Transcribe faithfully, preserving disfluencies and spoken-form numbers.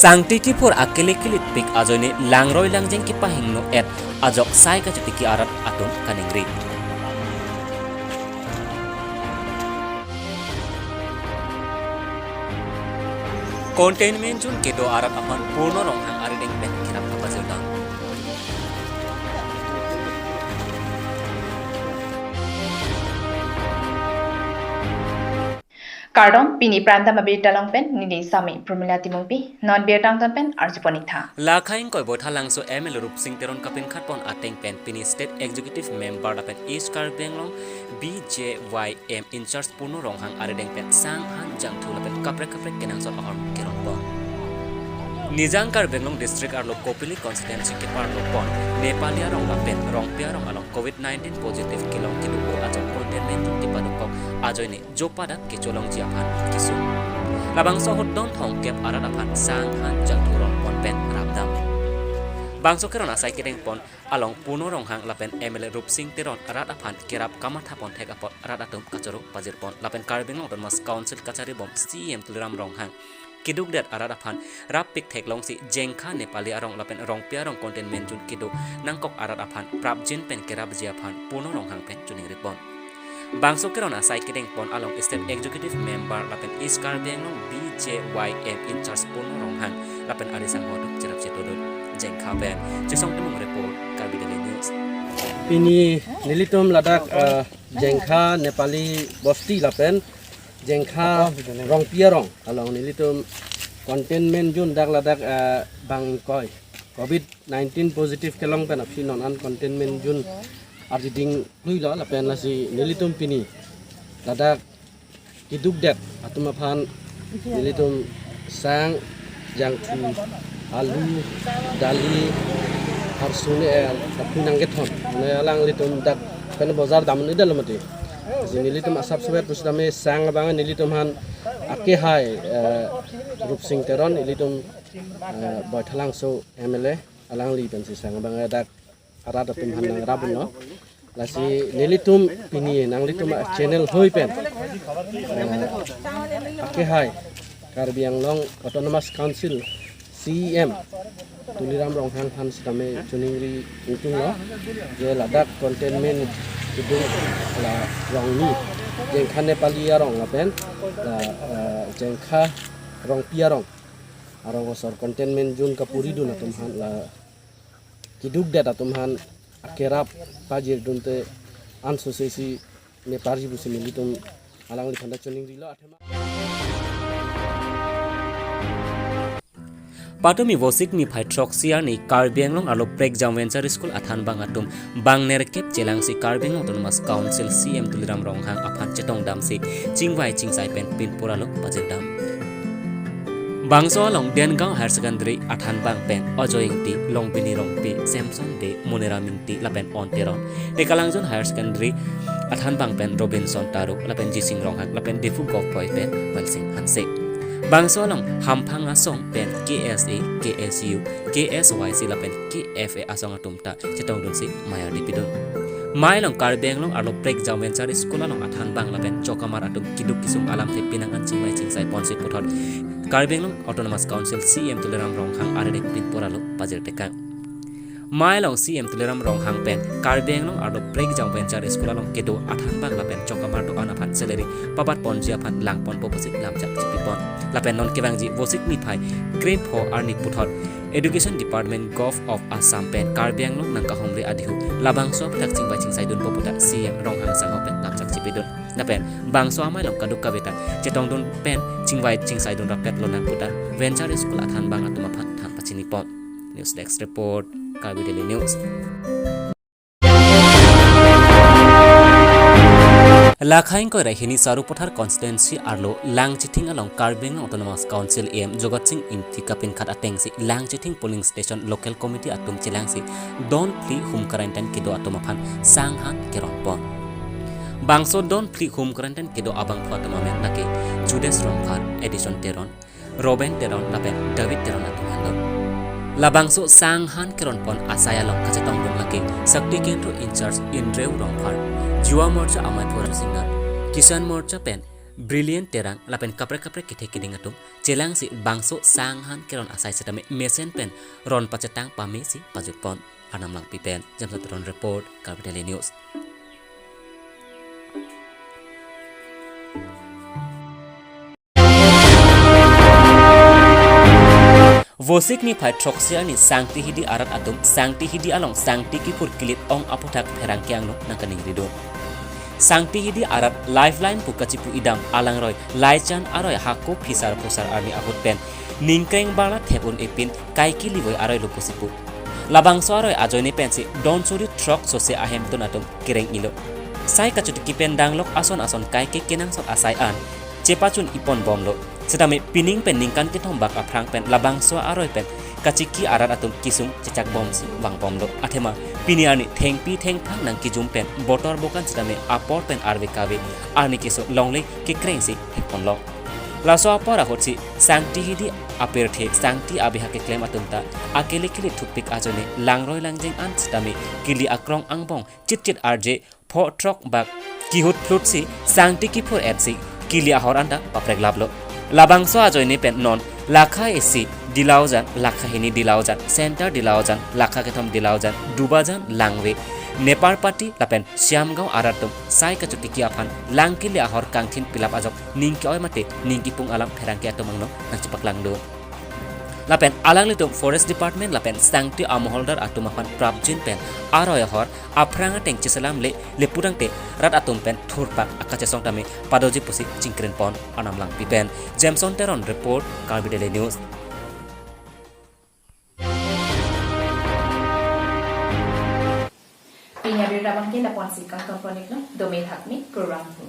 Tangte kiphur akele kelitpik ajoine langroi langjeng kepahingno et ajok sai kachotiki arat atum kaningri. Containment zone kedo arat aphan Purno Ronghang arideng pen kerap kapajirdam. Kardom, pini Prime Time abirta along pen neli Sami Pramila Timungpi, non birta angton pen arjupon ik tha. Lakha ingkoi Baithalangso M L A Rupsing Teron kapinkhat pon ateng pen pini State Executive Member lapen East Karbi Anglong B J Y M in-charge Purno Ronghang arideng pen sang han jangthu lapen kaprek kaprek kenangsot ahormu keron pon. Nijang Karbi Anglong District arlo Kopili constituency keparlo pon Nepali arong lapen Rongpi arong along covid nineteen positive kelong kedo-o ajok containment zone kepadokok ajoine jopadak kecholongji aphan kesung. Labangso ahut don thomkep arat aphan sang han jangthu ron pon pen rapdam. Bangso keron asai kedeng pon along Purno Ronghang lapen M L A Rupsing Teron rat aphan kerap kamatha pon thek apot rat atum kachoro pajir pon lapen Karbi Anglong Autonomous Council kachari bom C E M Tuliram Ronghang kedukdet arat aphan rappik theklongsi Jengkha Nepali arong lapen Rongpi arong containment zone kedo nangkok arat aphan prapjin pen kerapji aphan Purno Ronghang pen choningri pon. Bangso keron asai kedeng pon along State Executive Member lapen East Karbi Anglong B J Y M in-charge Purno Ronghang lapen ari sangho atum cherap chetodun. Jengkha pen Chisong Timung report, Karbi Daily News. Pini nelitum ladak, eh, Jengkha Nepali bosti lapen Jengkha Rongpi arong along nelitum containment zone dak ladak, eh, bang ingkoi covid nineteen positive kelong pen aphi non an containment zone arjiding kluilo lapen lasi nelitum pini ladak kedukdet atum aphan nelitum sang jangthu, alu, dali, harsune, eh, aphi nangkethon. Ne alanglitum dak pen bojar dam ni dal mati. Lasi nelitum asap suet pusdame sang abang nelitum aphan akehai, eh, Rupsing Teron nelitum, eh, Baithalangso M L A alangli pensi sang abang dak arat atum aphan nangrap lo. Lasi nelitum pini nanglitum a-channel hoi pen, eh, akehai Karbi Anglong Autonomous Council C E M Tuliram Ronghang aphan sitame choningri ingtung lo. Je ladak containment kedung la Rongni Jengkha Nepali arong lapen la, eh, Jengkha Rongpi arong arong osor containment zone kapuridun atum aphan la kedukdet atum aphan akerap pajirdunte ansose si ne parji pusi nelitum alangliphan ta choningrilo athema. Patumi Vosik niphai throksi arni Karbi Anglong arlo Prekjam Venture School athanbang atum bang nerkep chelangsi Karbi Anglong Autonomous Council C E M Tuliram Ronghang aphan chetongdamsi chingvai chingsai pen pinpur alo pajirdam. Bangso along Dengaon Higher Secondary athanbang pen Ajoy Ingti, Longbini Rongpi, Samson Bey, Monira Mingti lapen On Teron, Tekalangjon Higher Secondary athanbang pen Robinson Taro lapen Jising Ronghang lapen Diphu Gokpoi pen Welsing Hanse. Bangso along hamphang asong pen K S A, K S U, K S Y C lapen K F A asong atum ta chetongdunsi maya dipidun. Mai along Karbi Anglong arlo Prekjam Venture School along athanbang lapen chokamar atum keduk kesung alamthe pinang an chingvai chingsai ponsi puthot Karbi Anglong Autonomous Council C E M Tuliram Ronghang arideng pinpur alo pajirtekang. Mai along C E M Tuliram Ronghang pen Karbi Anglong arlo Prekjam Venture School along kedo athanbang lapen chokamar do-an aphan salary pabat ponji aphan langponpo pusi lamchak chipipon. Lapen non kevangji Vosik niphai krepho arni puthot Education Department Govt of Assam pen Karbi Anglong nangkahumri adihu labangso aphuthak chingvai chingsaidunpo puta C E M Ronghang sangho pen lamchak chipidun. Lapen bangso amei along kadokave ta chetongdun pen chingvai chingsaidun rapet lonang puta Venture School athanbang atum aphan than pachinipon. News Desk Report, Karbi Daily News. Lakha ingkoi ra hini Sarupathar constituency arlo Langchithing along Karbi Anglong Autonomous Council A M Jogat Sing Ingti kapinkhat atengsi Langchithing polling station local committee atum chelangsi don phli home quarantine kedo atum aphan sang han keron pon. Bangso don phli home quarantine kedo abangphu atum amen lake Judas Rongphar, Edison Teron, Robin Teron lapen David Teron atum anlo. Labangso sang han keron pon asai along kachetongdun lake Shakti Kendro in-charge Indreu Rongphar, Yuva Morcha amei pura Singnar, Kisan Morcha pen Brilliant Terang lapen kaprek kaprek kethe keding atum chelangsi bangso sanghan keron asai setame mesen pen ron pachetang pamesi pajutpon. Arnam Langpi pen Jameson Teron report, Karbi Daily News. Vosik niphai throksi arni Sangti Hidi arat atum Sangti Hidi along Sangti kiphur kilit ong aphuthak pherangke angno nangkaningri do. Sangti Hidi arat Lifeline pu kachipu idam alangroi Laichan aroi hako phisar phusar arni ahut pen ningkreng barla thep un-epin kaike livoi aroi lo pusi pu. Labangso aroi ajoine pensi don suri throk sose ahemtun atum kereng-ilo. Sai kachotiki pen danglok ason ason kaike kenangsot asai an chepachun-ipon bomlo. Setame pining pen ningkan kethom bak aphrang pen labangso aroi pen kachiki arat atum kisung chechak bomsi vang bomlo. Athema pini arni thengpi thengphang nangkijum pen botor bokan setame apor pen arve kave arni keso longle kekrengsi hekponlo. Laso apor ahutsi Sangti Hidi apirthe Sangti abiha keklem atum ta akele kele thupik ajoine langroi langjeng an setame kili akrong angbong chitchit arje pho throk bak kihut phlutsi Sangti kiphur etsi kili ahor anta paprek laplo. Labangso ajoine pen non lakha isi Dilaujan, lakha hini Dilaujan, Center Dilaujan, lakha kethom Dilaujan, Dubajan, Langve, Nepar Pati lapen Siamgaon arat atum sai kachotiki aphan lang kili ahor kangthin pilap ajok ning ke-oi mate ning kipung alam pherangke atum angno nangchepaklang do. Lapen alanglitum Forest Department lapen Sangti amoholdar atum aphan prapjin pen aroi ahor aphrang ateng cheselam le lepudangte rat atum pen thurpak akachesong tame padoji pusi chingkrinpon. Arnam Langpi pen Jameson Teron report, Karbi Daily News. Pini abirta abangke lapu-ansi kangtonpon-iklo, dome thakmi program hu.